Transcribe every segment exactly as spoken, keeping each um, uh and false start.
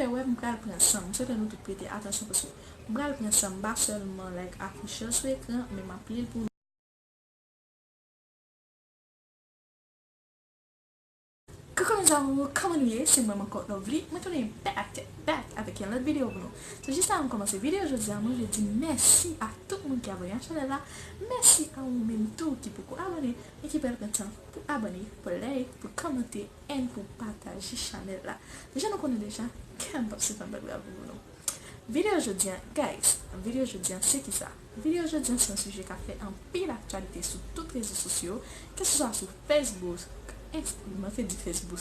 Wè, m pral pran san m. M swete nou tout prete atansyon paske m pral pran san m. M pa sèlman, like, afiche l sou ekran, men m ap li l pou nou. Coucou mes amours, kòman nou ye? Se mwen ankò, Lovely. Mwen tounen back, back avèk yon lòt videyo pou nou. So, jis avan m kòmanse videyo jodi a, mwen vle di mèsi a tout moun ki abòne a chanèl la. Mèsi a ou menm tou ki poko abòne e ki pral pran tan pou abòne, pou like, pou kòmante, and pou pataje chanèl la. Deja nou konnen deja, kè m p ap sispann bat bravo pou nou. Videyo jodi a, guys, videyo jodi a se kisa? Videyo jodi a se yon sijè k ap fè anpil aktyalite sou tout rezo sosyo, keseswa sou Facebook, Inst-, mwen te di Facebook,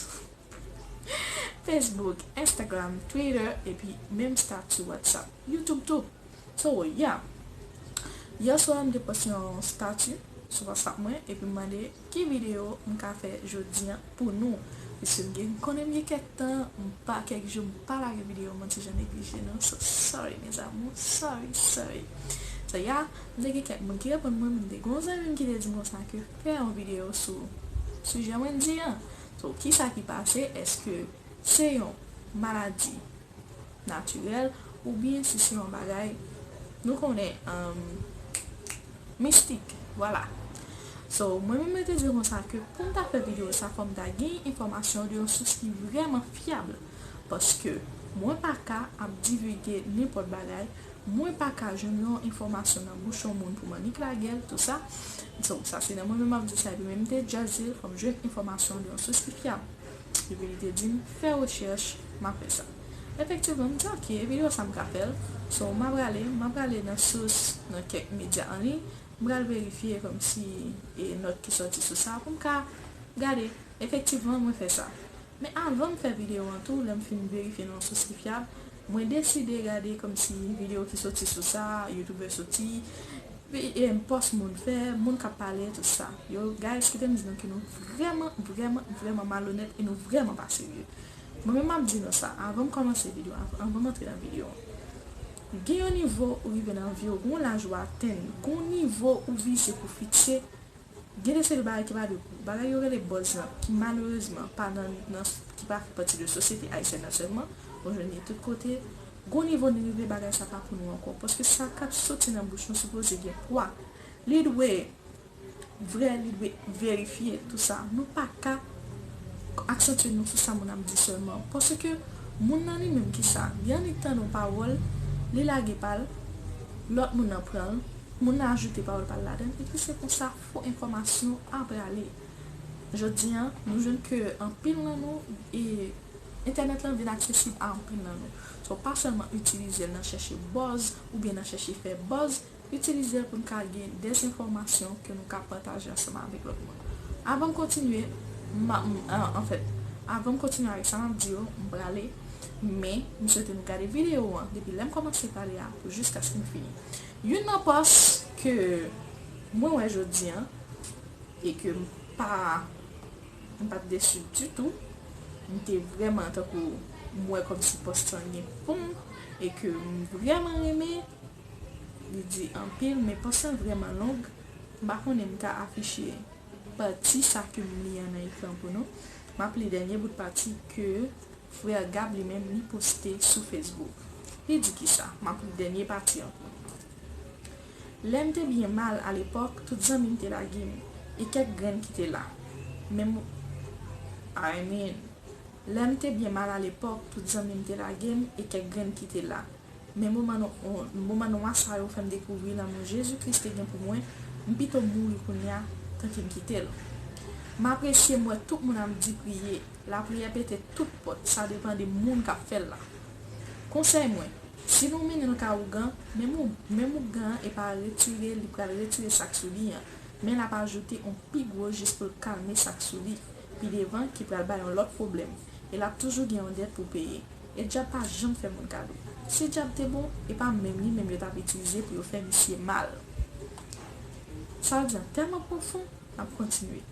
Facebook, Instagram, Twitter, epi menm stati WhatsApp, YouTube tou. So, yeah. Yè swa, m te poste yon stati sou WhatsApp mwen, epi m mande ki videyo m ka fè jodi a pou nou. Paske m gen, konnen m gen kèk tan, m pa, kèk jou m pa lage videyo, mwen ti jan neglije nou. So, sorry, mes amours, sorry, sorry. So, yeah, m te gen kèk moun ki reponn mwen, men m te gen yon zanmi m ki te di m konsa ke fè yon videyo sou sijè mwen di a. So, kisa ki pase? Èske se yon maladi natirèl, oubyen si se yon bagay, nou konnen, um, mistik, vwala. So, mwen menm mwen te di konsa ke pou m ta fè videyo sa, fò m ta gen enfòmasyon de yon sous ki vrèman fyab. Paske mwen pa ka ap divige nenpòt bagay, mwen pa ka jwenn yon enfòmasyon nan bouch yon moun pou m annik lage l, tou sa. So, sa se nan mwen menm m ap di sa, epi menm m te just di l, fò m jwenn enfòmasyon de yon sous ki fyab. Epi li te di m, fè rechèch, m ap fè sa. Efektivman, m di, ok, videyo sa m ka fè l. So, m ap prale, m ap prale nan sous, nan kèk medya an liy. M pral verifye kòmsi e nòt ki sòti sou sa pou m ka gade. Efektivman, mwen fè sa. Men avan m fè videyo an tou, lè m fin verifye nan yon sous ki fyab, mwen deside gade kòmsi videyo ki soti sou sa, youtubè soti, e, e, pòs moun fè, moun k ap pale, tout sa. Yo, guys, kite m di nou ke nou vrèman, vrèman, vrèman malonèt e nou vrèman pa serye. Mwen menm m ap di nou sa, avan m kòmanse videyo, avan, avan m antre nan videyo an. Gen yon nivo ou rive nan vi w, gen yon laj ou atenn, gen yon nivo ou vize pou fikse, gen de seri bagay ki pa de gou. Bagay yo rele buzz lan, ki malerezman pa nan, nan, ki pa fè pati de sosyete ayisyèn nan sèlman, ou jwenn li tout kote. Gon nivo nou rive, bagay sa pa pou nou ankò. Paske sa k ap soti nan bouch nou sipoze gen pwa. Li dwe vrè, li dwe verifye, tou sa. Nou pa ka aksantye nou sou sa moun ap di sèlman. Paske moun nan li menm ki sa, li annik tande yon pawòl, li lage pa l, lòt moun nan pran l, moun nan ajoute pawòl pa l ladan l, epi se konsa fo enfòmasyon ap prale. Jodi a, nou jwenn ke anpil nan nou, e, entènèt lan vin aksesib a anpil nan nou. So, pa sèlman itilize l nan chèche buzz oubyen nan chèche fè buzz, itilize l pou n ka gen dèzenfòmasyon ke nou ka pataje ansanm avèk lòt moun. Avan m kontinye, m a, m, an, anfèt, avan m kontinye avèk sa m ap di yo, m prale, men m swete nou gade videyo an depi lè m kòmanse pale a pou jiskaske m fini. Youn nan pòs ke mwen wè jodi a, e ke m pa, m pa t desi ditou. M te vrèman, tankou m wè kòmsi pòs lan gen fon e ke m vrèman renmen. Li di anpil, men pòs lan vrèman long. M pa konnen m ka afiche pati sa ke m li an nan ekran pou nou. M ap li dènye bout pati ke Frè Gab li menm li poste sou Facebook. Li di kisa? M ap li dènye pati an pou nou. Lè m te byen mal alepòk, tout zanmi m te lage m, e kèk grenn ki te la. Men mo-, I mean, lè m te byen mal alepòk, tout zanmi m te lage m, e kèk grenn ki te la. Men moman nou, moman nwa sa yo fè m dekouvri lanmou Jezi Kris te gen pou mwen, m pito mouri kounye a, tanke m kite l. M apresye m wè tout moun ap di priye, lapriyè pete tout pòt, sa depann de moun k ap fè l la. Konsèy mwen, si nou mennen l ka ougan, menm ou, menm ougan an e pa retire, li pral retire sa k sou li an, men l ap ajoute yon pi gwo jis pou l kalme sa k sou li, pi devan ki pral bay yon lòt pwoblèm, e l ap toujou gen yon dèt pou peye. E dyab pa janm fè moun kado. Si dyab te bon, e pa menm li menm yo t ap itilize pou yo fè misye mal. Sa w di an tèlman pwofon, n ap kontinye.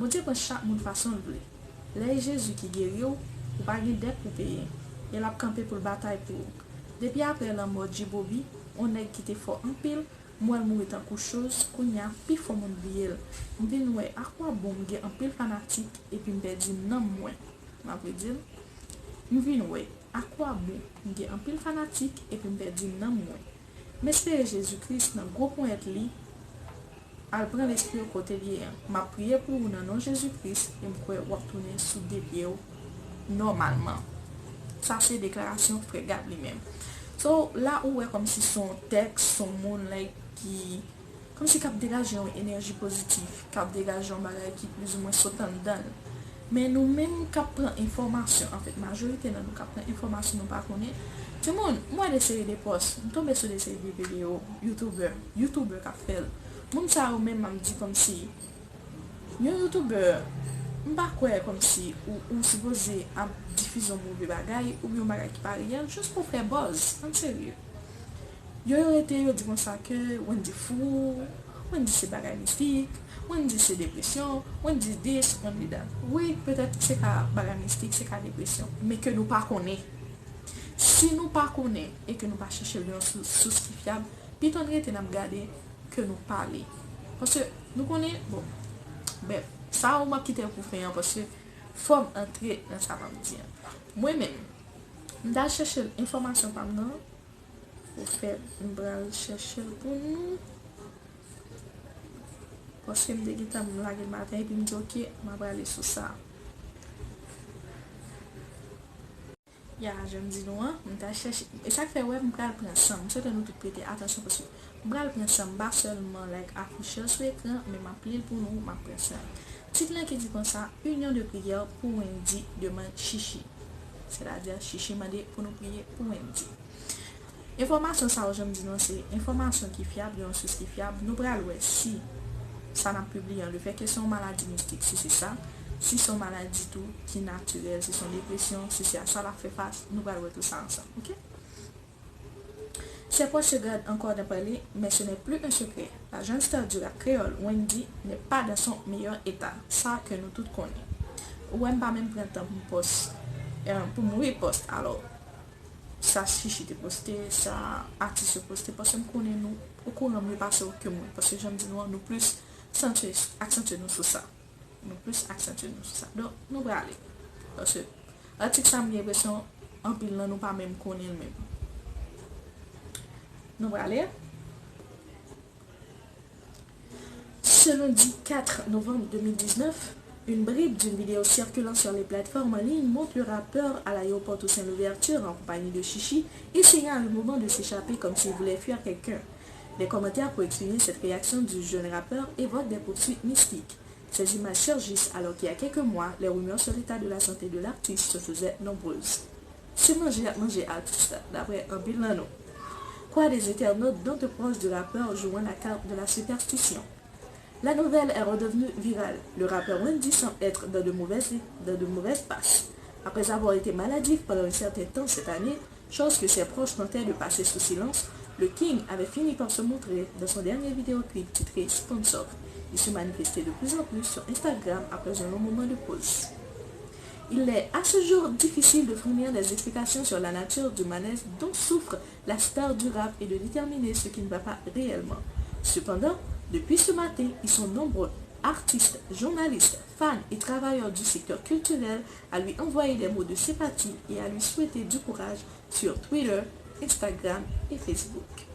Bondye pran chak moun fason l vle. Lè e Jezi ki geri w, ou pa gen dèt pou peye. E l ap kanpe pou l batay pou ou. Depi aprè lanmò G-Bobby, yon nèg ki te fò anpil, m wè l mouri tankou choz, kounye a, pifò moun bliye l. M vin wè akwabon m gen anpil fanatik epi m pèdi nanm mwen. M ap redi l. M vin wè Akwabon m gen anpil fanatik epi m pèdi nanm mwen? M espere Jezi Kris nan gwo ponyèt li al pran lespri w kote l ye an. M ap priye pou ou nan non Jezi Kris e m kwè w ap tounen sou de pye w nòmalman. Sa se deklarasyon frè Gab li menm. So, la ou wè kòmsi se yon tèks, se yon moun like ki kòmsi k ap degaje yon enèji pozitif, k ap degaje yon bagay ki plizoumwen sot anndan l. Men nou menm k ap pran enfòmasyon, anfèt, majorite nan nou k ap pran enfòmasyon nou pa konnen. Timoun, m wè de seri de pòs, m tonbe sou de seri de videyo, youtubè, youtubè k ap fè l. Moun sa yo menm, m ap di kòmsi, yon youtubè, m pa kwè kòmsi ou, ou sipoze ap difize yon move bagay, oubyen yon bagay ki pa reyèl, jis pou fè buzz, ann serye. Yo, yo rete, yo di konsa ke Wendy fou, Wendy se bagay mistik, Wendy se depresyon, Wendy this, Wendy that. Wi, petèt se ka bagay mistik, se ka depresyon, men ke nou pa konnen. Si nou pa konnen e ke nou pa chèche l nan yon sou-, sous ki fyab, pito n rete n ap gade ke nou pale. Paske nou konnen, bon, brèf, sa ou m ap kite pou fen an, paske fò m antre nan sa m ap di an. Mwen menm, m t al chèche enfòmasyon pa m nan, pou fè m pral chèche l pou nou. Paske m te gentan m lage l maten epi m di, "Ok, m ap prale sou sa." Ya, jan m di nou an, m ta chèche. E sa k fè, wè, m pral pran san m. M swete nou tout prete atansyon paske m pral pran san m. M pa sèlman, like, afiche l sou ekran, men m ap li l pou nou, m ap pran san m. Tit lan ki di konsa, Union de prière pour Wendy demande Chichi. Sètadi, Chichi mande pou nou priye pou Wendy. Enfòmasyon sa yo, jan m di nou, se enfòmasyon ki fyab, de yon sous ki fyab. Nou pral wè si sa n ap pibliye an, lefètke se yon maladi mistik, si se sa, si se yon maladi tou ki natirèl, si se yon depresyon, si se a sa l ap fè fas, nou pral wè tout sa ansanm, oke? Ses proches se gardent encore d'en parler, mais ce n'est plus un secret. La jeune star du rap créole, Wendy, n'est pas dans son meilleur état, sa ke nou tout konnen. Ou wè m pa menm pran tan pou m pòs, eh, pou m repòs, alò, sa Chichi te poste, sa atis yo poste, paske m konnen nou okouran mye pase w ke mwen, paske jan m di nou an, nou plis santye, aksantye nou sou sa. Nou plis aksantye nou sou sa. Donk, nou prale. Paske atik sa, m gen enpresyon anpil nan nou pa menm konnen l menm. Nou prale. Ce lundi quatre novembre deux mille dix-neuf, une bribe d'une vidéo circulant sur les plateformes en ligne montre le rappeur à l'aéroport Toussaint Louverture en compagnie de Chichi essayer à un moment de s'échapper comme s'il voulait fuir quelqu'un. Les commentaires pour exprimer cette réaction du jeune rappeur évoquent des poursuites mystiques. Ces images surgissent alors qu'il y a quelques mois, les rumeurs sur l'état de la santé de l'artiste se faisaient nombreuses. Se manje y ap manje atis la, daprè anpil nan nou. Quoi des internautes dont de proches du rappeur jouant la carte de la superstition? La nouvelle est redevenue virale. Le rappeur Wendy semble être dans de mauvaises, dans de mauvaises passes. Après avoir été maladif pendant un certain temps cette année, chose que ses proches tentaient de passer sous silence, le King avait fini par se montrer dans son dernier vidéoclip titré Sponsor. Il se manifestait de plus en plus sur Instagram après un long moment de pause. Il est à ce jour difficile de fournir des explications sur la nature du malaise dont souffre la star du rap et de déterminer ce qui ne va pas réellement. Cependant, depuis ce matin, ils sont nombreux, artistes, journalistes, fans et travailleurs du secteur culturel, à lui envoyer des mots de sympathie et à lui souhaiter du courage sur Twitter, Instagram et Facebook.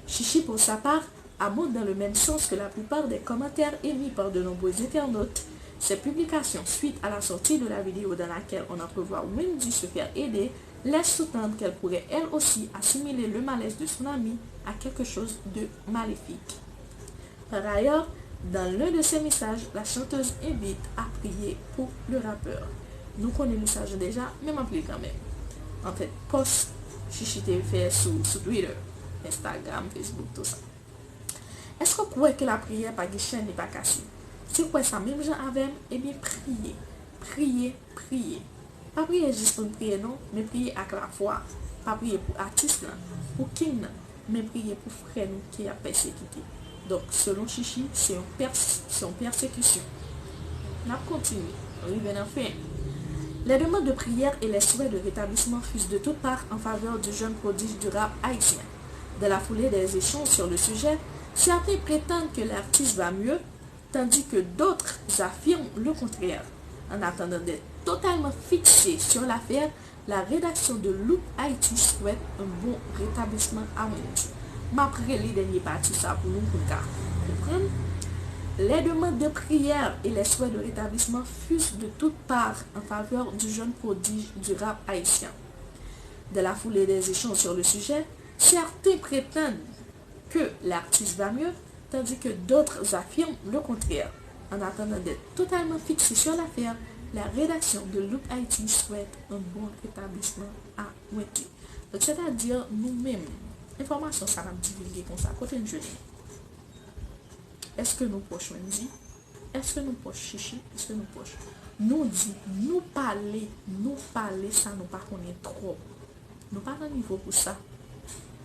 Chichi, pour sa part, abonde dans le même sens que la plupart des commentaires émis par de nombreux internautes. Ces publications, suite à la sortie de la vidéo dans laquelle on entrevoit Wendy se faire aider, laissent sous-tendre qu'elle pourrait elle aussi assimiler le malaise de son ami à quelque chose de maléfique. Par ailleurs, dans l'un de ses messages, la chanteuse invite à prier pour le rappeur. Nou konnen mesaj lan deja, men m ap li l kanmenm. Anfèt, pòs Chichi te fè sou, sou Twitter, Instagram, Facebook, tout sa. Èske w kwè ke lapriyè pa gen chèn, li pa kase? Si w kwè sa menm jan avè m, ebyen priye, priye, priye. Pa priye jis pou n priye non, men priye ak lafwa. Pa priye pou atis lan, pou king nan, men priye pou frè nou ke y ap pèsekite. Donk, selon Chichi, se yon pès-, se yon pèsekisyon. N ap kontinye, rive nan fen. Les demandes de prière et les souhaits de rétablissement fusent de toutes parts en faveur du jeune prodige du rap haïtien. Dans la foulée des échanges sur le sujet, certains prétendent que l'artiste va mieux, tandis que d'autres affirment le contraire. En attendant d'être totalement fixés sur l'affaire, La rédaction de Loop Haïti souhaite un bon rétablissement à Wendy. M ap rele dènye pati sa pou nou, pou n ka konprann. Les demandes de prière et les souhaits de rétablissement fusent de toutes parts en faveur du jeune prodige du rap haïtien. Dans la foulée des échanges sur le sujet, certains prétendent que l'artiste va mieux, tandis que d'autres affirment le contraire. En attendant d'être totalement fixé sur l'affaire, la rédaction de Loop Haïti souhaite un bon rétablissement à Wendy. Donk, sètadi, nou menm, enfòmasyon sa n ap divilge konsa, kote n jwenn li? Èske nou pwòch Wendy? Èske nou pwòch Chichi? Èske nou pwòch? Nou di, nou pale, nou pale sa nou pa konnen twòp. Nou pa nan nivo pou sa.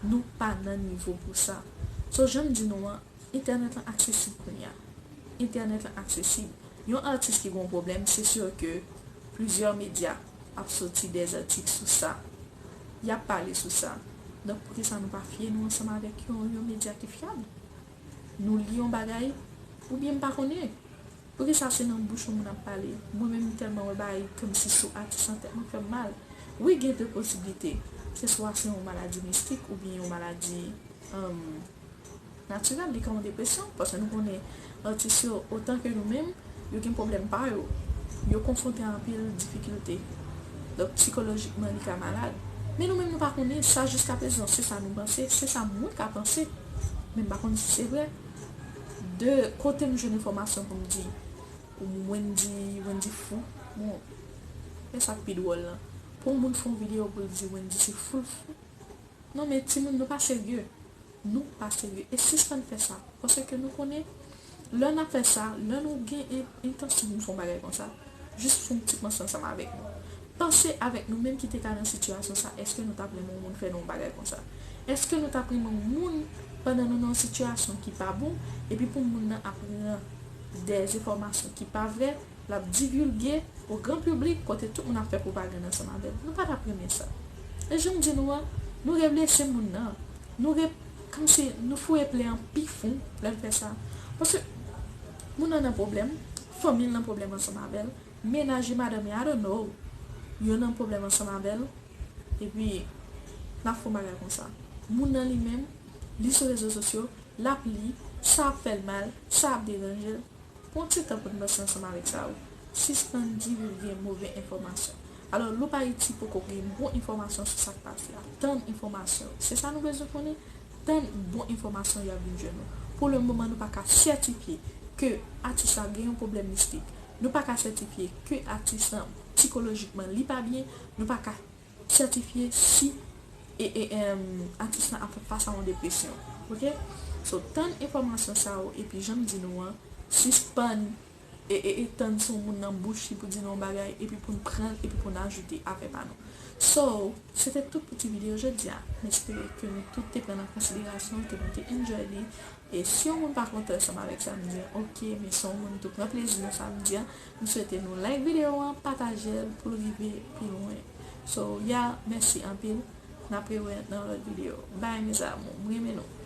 Nou pa nan nivo pou sa. So, jan m di nou an, entènèt lan aksesib kounye a. Entènèt lan aksesib. Yon atis ki gen yon pwoblèm, se si ke plizyè medya ap soti dè zatik sou sa. Y ap pale sou sa. Donk, poukisa nou pa fye nou ansanm avèk yon, yon medya ki fyab? Nou li yon bagay, oubyen m pa konnen. Poukisa se nan bouch yon moun ap pale? Mwen menm, m tèlman wè bagay kòmsi sou atis lan, tèt mwen fè m mal. Wi, gen de posiblite. Se swa se yon maladi mistik oubyen yon maladi, um, natirèl, li ka yon depresyon, paske nou konnen atis yo, otan ke nou menm, yo gen pwoblèm pa yo. Yo konfwonte a anpil difikilte. Donk, sikolojikman, li ka malad. Men nou menm, nou pa konnen sa jiskaprezan. Se sa nou panse, se sa mwen ka panse. Men m pa konn si se vre. De kote m jwenn enfòmasyon pou m di, pou Wendy, Wendy fou. Bon, e sa k pi dwòl lan. Pou yon moun fè yon videyo pou l di Wendy se fou l fou. Non, men timoun, nou pa serye. Nou pa serye. E sispann fè sa. Paske nou konnen, lè n ap fè sa, lè nou gen en-, entansyon pou n fè yon bagay konsa, jis fè yon ti panse ansanm avèk nou. Panse avèk nou menm ki te ka nan sitiyasyon sa, èske nou t ap renmen yon moun fè nou yon bagay konsa? Èske nou t ap renmen yon moun pandan nou nan yon sitiyasyon ki pa bon, epi pou moun nan ap pran dè enfòmasyon ki pa vrè, l ap divilge o gran piblik kote tout moun ap fè pwopagann ansanm avè l. Nou pa t ap renmen sa. E jan m di nou an, nou revlese moun nan. Nou re-, kòmsi nou foure plen an pi fon lè n fè sa. Paske moun nan nan pwoblèm, fanmi l nan pwoblèm ansanm avè l, mennaj li, madanm li, I don't know, yo nan pwoblèm ansanm avè l, epi n ap fè yon bagay konsa. Moun nan li menm, li sou rezo sosyo, l ap li, sa ap fè l mal, sa ap deranje l. Pran ti tan pou n panse ansanm avèk sa yo. Sispann divilge move enfòmasyon. Alò, Loop Haïti poko gen bon enfòmasyon sou sa k pase a. Tann enfòmasyon. Se sa nou bezwen konnen. Tann bon enfòmasyon y ap vin jwenn nou. Pou le moman, nou pa ka sètifye ke atis la gen yon pwoblèm mistik. Nou pa ka sètifye ke atis lan sikolojikman li pa byen. Nou pa ka sètifye si e, e, em, atis lan ap fè fas a yon depresyon. Oke? So, tann enfòmasyon sa yo, epi jan m di nou an, sispann e, e, e tann se yon moun nan bouch li pou di nou yon bagay, epi pou n pran l, epi pou n ajoute afè pa nou. So, se te tout pou ti videyo jodi a. M espere ke nou tout te pran l an konsiderasyon, ke nou te enjoy li. E si yon moun pa kontan ansanm avèk sa m di an, oke, men si yon moun tou pran plezi nan sa m di an, m swete nou like videyo an, pataje l pou l rive pi lwen. So, yeah, mèsi anpil. N ap rewè nan lòt videyo. Bye, mes amours. M renmen nou.